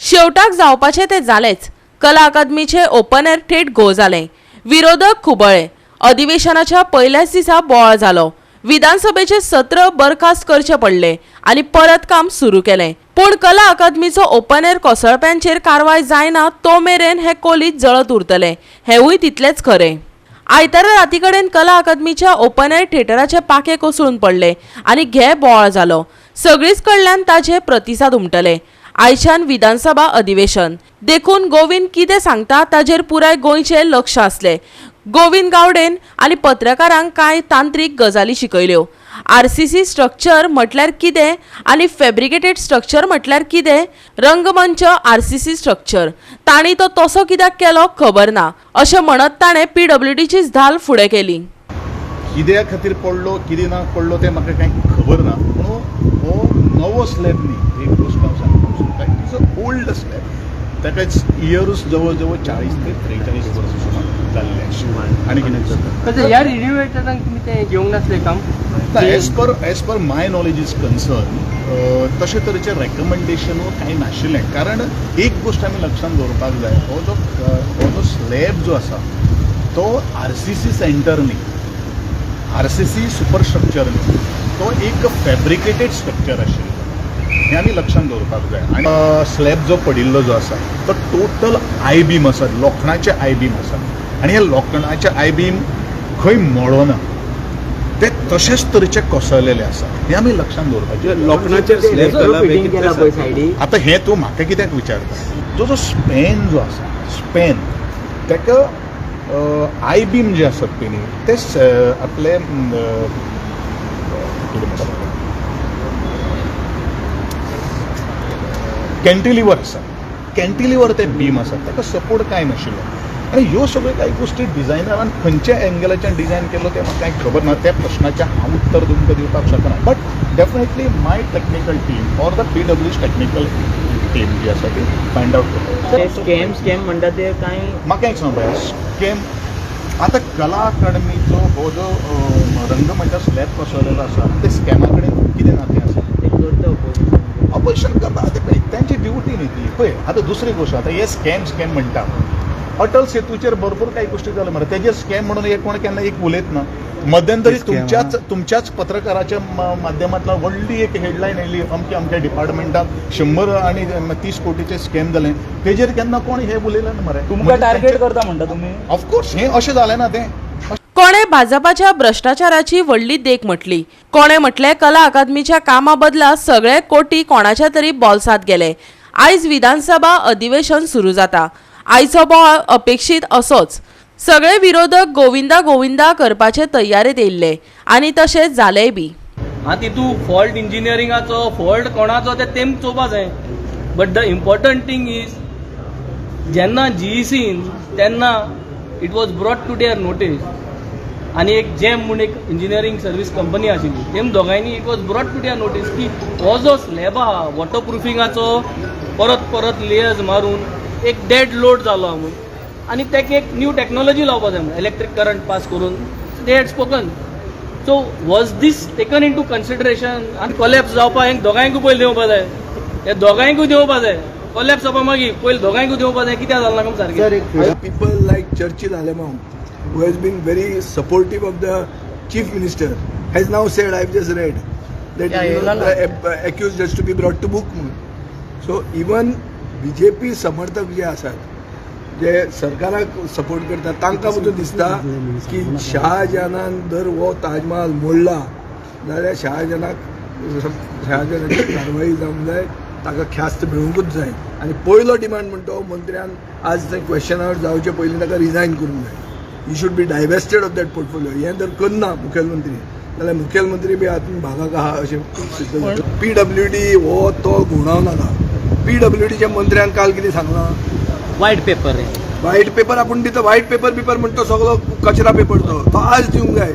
शेवटाक जावपाचें तें जालेंच. कला अकादमीचें ओपन एर थेट घो जालें. विरोधक खुबळ्ळे. अधिवेशनाच्या पयल्याच दिसा बोवाळ जालो. विधानसभेचें सत्र बरखास्त करचें पडलें आनी परत काम सुरू केलें. पूण कला अकादमीचो ओपन एर कोसळप्यांचेर कारवाय जायना तो मेरेन हें कोलीत जळत उरतलें हेंवूय तितलेंच खरें. आयतारा राती कडेन कला अकादमीच्या ओपन एर थिएटराचें पाखें कोसळून पडलें आनी घे बोवाळ जालो. सगळीच कडल्यान ताचे प्रतिसाद उमटले. आयच्यान विधानसभा अधिवेशन देखून गोविंद कितें सांगता ताजेर पुराय गोंयचें लक्ष आसलें. गोविंद गावडेन आनी पत्रकारांक कांय तांत्रीक गजाली शिकयल्यो. आरसीसी स्ट्रक्चर म्हटल्यार कितें आनी फेब्रिकेटेड स्ट्रक्चर म्हटल्यार कितें, रंगमंच आरसीसी स्ट्रक्चर तांणी तो तसो कित्याक केलो खबर ना अशें म्हणत ताणें पीडब्ल्यूडीचीच धाल फुडें केली. कित्या खातीर पडलो कितें ना पडलो तें म्हाका कांय खबर ना, पूण हो नवो स्लॅब न्ही. एक गोश्ट हांव सांगपाक सोदता, it is a old slab. ताका इयरूच जवळ जवळ 40 ते 43 वर्सां सुमार जाल्ले आशिल्ले. आनी कितें तशें ह्या रिनोवेटरांक तुमी तें घेवंक नासलें काम? As per my knowledge is concern तशे तरेचें रेकमेंडेशन कांय नाशिल्लें. कारण एक गोश्ट आमी लक्षांत दवरपाक जाय, हो जो स्लॅब जो आसा तो आरसीसी सेंटर न्ही, आरसीसी सुपर स्ट्रक्चर न्ही, तो एक फेब्रिकेटेड स्ट्रक्चर आशिल्लो हें आमी लक्षांत दवरपाक जाय. आनी स्लॅब जो पडिल्लो जो आसा तो टोटल I beam आसा, लोखणाचे I beam आसा आनी हे लोखणाचे I beam खंय मोडना, ते तशेच तरेचे कोसळलेले आसा हें आमी लक्षांत दवरपाचें. लोखणाचेर स्लॅब घाला फिटींग केला पळय सायडी. आतां हें तूं म्हाका कित्याक विचारता? जो जो स्पॅन जो आसा स्पॅन ताका I beam जे आसात पळय न्ही ते आपले कितें म्हणटा कॅन्टिलिवर आसा, कॅन्टिलिवर ते बीम आसा ताका सपोर्ट कांय नाशिल्लो. आनी ह्यो सगळ्यो कांय गोश्टी डिझायनरान खंयच्या एंगलाच्यान डिझायन केल्लो तें म्हाका कांय खबर ना. त्या प्रश्नाचें हांव उत्तर तुमकां दिवपाक शकना, but definitely my technical team or the PW's technical team जी आसा ती फायंड आवट करता. स्कॅम स्कॅम म्हणटा ते कांय म्हाका एक सांग पळय, स्कॅम आतां कला अकादमीचो हो जो रंगमंचा स्लॅब कोसळलेलो आसा ते स्कॅमा कडेन कितें नातें आसा? ते करता ऑपोजिशन. ऑपोजिशन करता आतां पळय तेंची ड्युटी न्ही ती. पळय आतां दुसरी गोश्ट, आतां हे स्कॅम स्कॅम म्हणटा, अटल सेतूचेर भरपूर कांय गोश्टी जाल्यो मरे, तेजेर स्कॅम म्हणून हे कोण केन्ना एक उलयत ना. मध्यंतरी तुमच्याच पत्रकाराच्या माध्यमांतल्यान व्हडली एक हेडलायन येयली, अमक्या अमक्या डिपार्टमेंटाक 130 कोटीचे स्कॅम जाले, तेजेर केन्ना कोण हे उलयले ना मरे. तुमकां टार्गेट करता म्हणटा तुमी? ऑफकोर्स हें अशें जालें ना तें. कोणे भाजपाच्या भ्रश्टाचाराची व्हडली देख म्हटली, कोणे म्हटलें कला अकादमीच्या कामा बदला सगळे कोटी कोणाच्या तरी बोल्सांत गेले. आयज विधानसभा अधिवेशन सुरू जाता. आयचो बोवाळ अपेक्षीत असोच. सगळे विरोधक गोविंदा गोविंदा करपाचे तयारेंत येयल्ले आनी तशें जालेंय बी. आतां तितू फॉल्ट इंजिनियरिंगाचो फॉल्ट कोणाचो तें तेम चोवपा जाय, but the important thing is जेन्ना जीईसीन तेन्ना it was brought to their notice आनी एक जॅम म्हूण एक इंजिनियरींग सर्वीस कंपनी आशिल्ली, तेम दोगांयनी it was brought to their notice की हो जो स्लॅब आहा वॉटर प्रुफिंगाचो परत परत लेयर्स मारून एक डेड लोड जालो आहा म्हूण आनी तेका एक न्यू टॅक्नोलॉजी लावपा जाय म्हूण इलेक्ट्रीक करंट पास करून they had spoken. So was this taken into consideration? आनी कोलॅप्स जावपा हें दोगांयकूय पयलीं देंवपा जाय, हे दोगांयकूय देंवपा जाय. कोलॅप्स जावपा मागीर पयलीं दोगांयकूय देंवपा जाय. कित्याक जालें ना सारकें? People like Churchill Alemao, who has been very supportive of the chief minister, has now said, I've just read, that the accused has to be brought to book म्हणून. So even BJP समर्थक जे आसात, जे सरकाराक support करतात, तांकां पसून दिसता की शाहजहानान जर हो ताजमहाल मोडला जाल्यार शहाजहानाची कारवाई जावंक जाय, ताका ख्यास्त मेळुंकूच जाय. आनी पयलो डिमांड म्हणटा तो मंत्र्यान आज ते क्वेश्चन our जावचे पयलीं ताका रिजायन करूंक जाय. He should be divested of that portfolio. हें जर करना मुखेलमंत्री जाल्यार मुखेलमंत्री बी हातूंत भागाक आहा अशें सिद्ध जाता. पीडब्ल्यूडी हो तो घुंवडावं नाका. पीडब्ल्यूडीच्या मंत्र्यान काल कितें सांगलां? वायट पेपर. व्हायट पेपर आपूण दिता. व्हायट पेपर बिपर म्हणटा तो सगळो कचरा पेपर तो तो आज दिवंक जाय.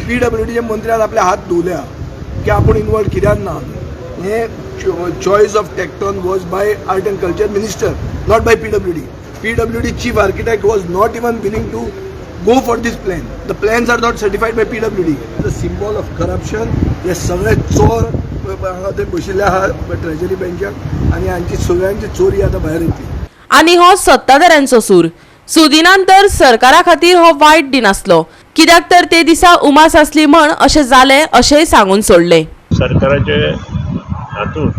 पीडब्ल्यूडीच्या मंत्र्यान आपले हात धुवल्या की आपूण इनवॉल्व कित्याक ना. हे choice of Tecton was by art and culture minister, not by PWD. PWD chief architect was not even willing to go for this plan. The plans are not certified by PWD. The symbol of corruption, हे सगळे चोर हांगा थंय बशिल्ले आहा treasury बँचाक आनी हांची सगळ्यांची चोरी आतां भायर येतली. आनी हो सत्ताधाऱ्यांचो सूर. सुदिनान तर सरकारा खातीर हो वायट दिन आसलो, कित्याक तर ते दिसा उमास आसली म्हण अशें जालें अशेंय सांगून सोडलें. सरकाराचे हातूंत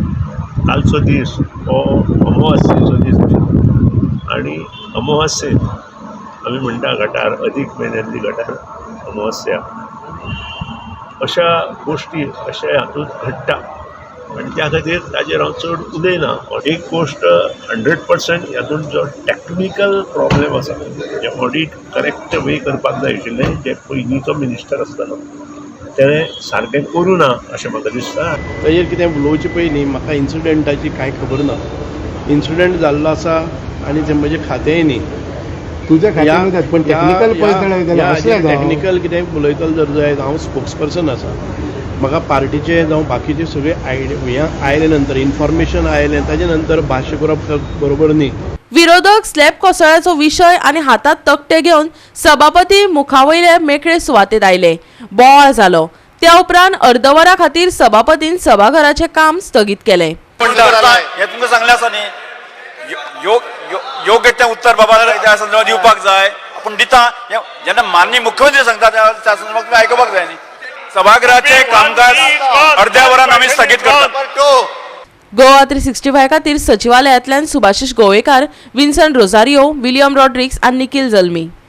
कालचो दीस हो अमावास्येचो दीस आशिल्लो आनी अमावास्येक आमी म्हणटा गटार, अदीक म्हयन्यांतली गटार अमावास्या. अशा गोश्टी अशा हातूंत घडटा आनी त्या खातीर ताजेर हांव चड उलयना. एक गोश्ट 100% हातूंत जो टॅक्निकल प्रॉब्लेम आसा, जें ऑडीट करेक्ट वे करपाक जाय आशिल्लें, जें पयलींचो मिनिस्टर आसतालो तेणें सारकें करूं ना अशें म्हाका दिसता. ताजेर कितें उलोवचे पयलीं म्हाका इन्सिडंटाची कांय खबर ना. इन्सिडंट जाल्लो आसा आनी तें म्हजें खातेंय न्ही. तुझ्या खात्यान, पण टेक्निकल पळयतले जाल्यार असलें जावं. टॅक्निकल कितें उलयतलो जर जायत, हांव स्पोक्स पर्सन आसा. म्हाका पार्टीचे जावं बाकीचे सगळे आयडिया हें आयले नंतर, इन्फॉर्मेशन आयलें ताजे नंतर भाश्य करप बरोबर न्ही. विरोधक स्लॅब कोसळ्याचो विशय आनी हातात तकटे घेवन सभापती मुखावयले मेकळे सुवातेत आयले. बोवाळ जालो. त्या उपरांत अर्दवरा खातीर सभापतीन सभाघराचें काम स्थगीत केलें. हे तुमकां सांगलें आसा न्ही, योग्य तें उत्तर बाबा त्या संदर्भात दिवपाक जाय. आपूण दिता हें जेन्ना माननीय मुख्यमंत्री सांगता त्या संदर्भात तुमी आयकुपाक जाय न्ही. सभागृहाचें कामकाज अर्द्या वरान आमी स्थगीत करतात. गोवा 365 खातीर सचिवालयांतल्यान सुभाषीश गोवेकार, विन्सन रोजारियो, विलियम रॉड्रिक्स आनी निखील जल्मी.